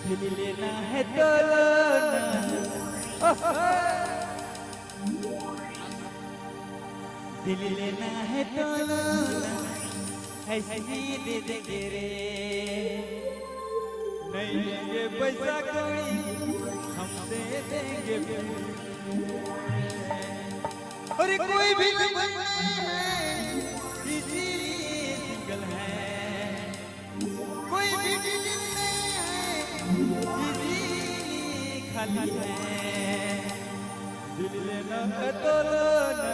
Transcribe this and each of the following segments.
दिल लेना है तो लो ना। दिल लेना है तो लो ना, ऐसे ही दे देंगे रे। नहीं लेंगे पैसा कौड़ी, हम दे देंगे। अरे कोई भी नहीं है, इसीलिए सिंगल है। कोई भी दिल नहीं है, इसीलिए खाली है। दिल लेना है तो लो ना,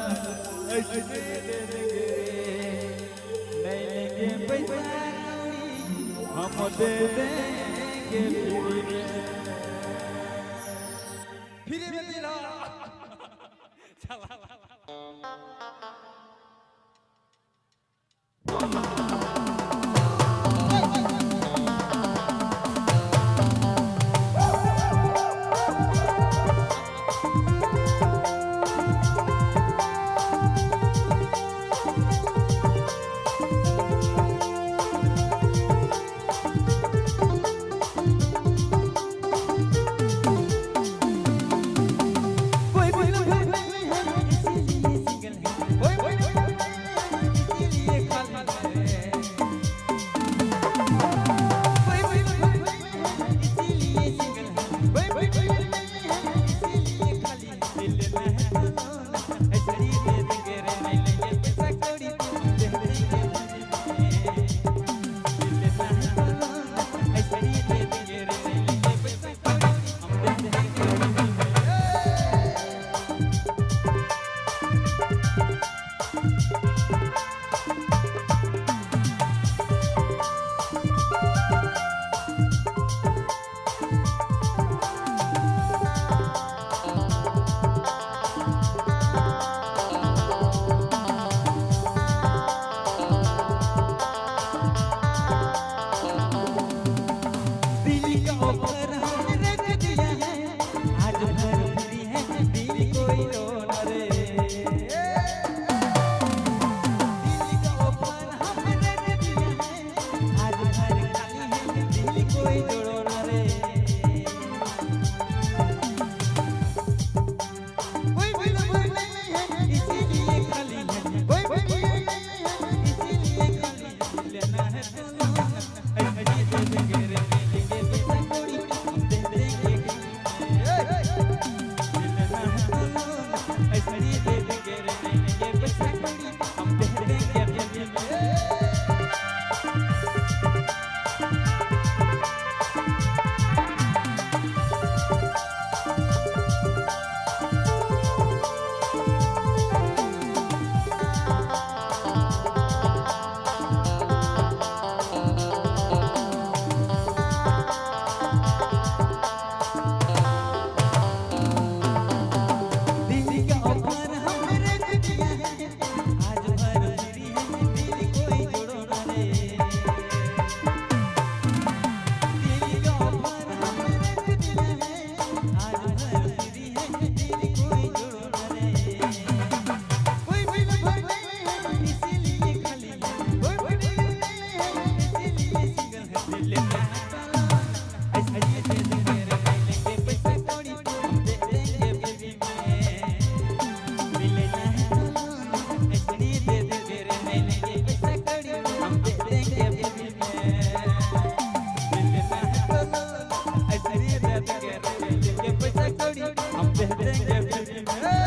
ऐसे दे देंगे। नहीं लेंगे पैसा कौड़ी, हम दे देंगे फ्री में। फ्री में दिला। कोई भी नहीं है, इसीलिए सिंगल है। कोई भी नहीं है, इसीलिए खाली है। कोई भी नहीं है, इसीलिए सिंगल है। कोई भी नहीं है, इसीलिए खाली है। दिल लेना है तो लो ना, ऐसे ही दे देंगे रे। नहीं लेंगे पैसा कौड़ी, दे देंगे फ्री में। दिल लेना है तो लो ना, ऐसे ही दे देंगे रे। नहीं लेंगे पैसा कौड़ी, हम दे देंगे फ्री में। दिल का ऑफर हमने रख दिया है, आज भर फ्री है, दिल कोई लोन रे। दिल का ऑफर हमने रख दिया है, आज भर खाली है, दिल कोई जोड़ो न रे। कोई भी लवर नहीं है, इसीलिए खाली है। कोई भी नहीं है, इसीलिए खाली है। लेना है तो लो ना, ऐसे ही दे देंगे रे। लेंगे पैसा कौड़ी, हम दे देंगे। लेना है तो लो ना, ऐसे ही दे देंगे रे। लेंगे पैसा कौड़ी, हम दे देंगे फ्री में। दिल का ऑफर हमने रख दिया है, आज भर फ्री है, दिल कोई जोड़ो न रे। दिल का ऑफर हमने रख दिया है, आज भर फ्री है, दिल कोई जोड़ो न रे। कोई भी लवर नहीं है, इसीलिए खाली है। कोई भी नहीं है, इसीलिए सिंगल है। दिल लेना है तो लो ना, ऐसे ही दे देंगे रे। नहीं लेंगे पैसा कौड़ी, हम दे देंगे फ्री में। लेना है तो लो ना, ऐसे ही दे देंगे रे। नहीं लेंगे पैसा कौड़ी, हम दे देंगे फ्री में। लेना है तो लो ना, ऐसे ही दे देंगे रे। नहीं लेंगे पैसा कौड़ी, हम दे देंगे फ्री में।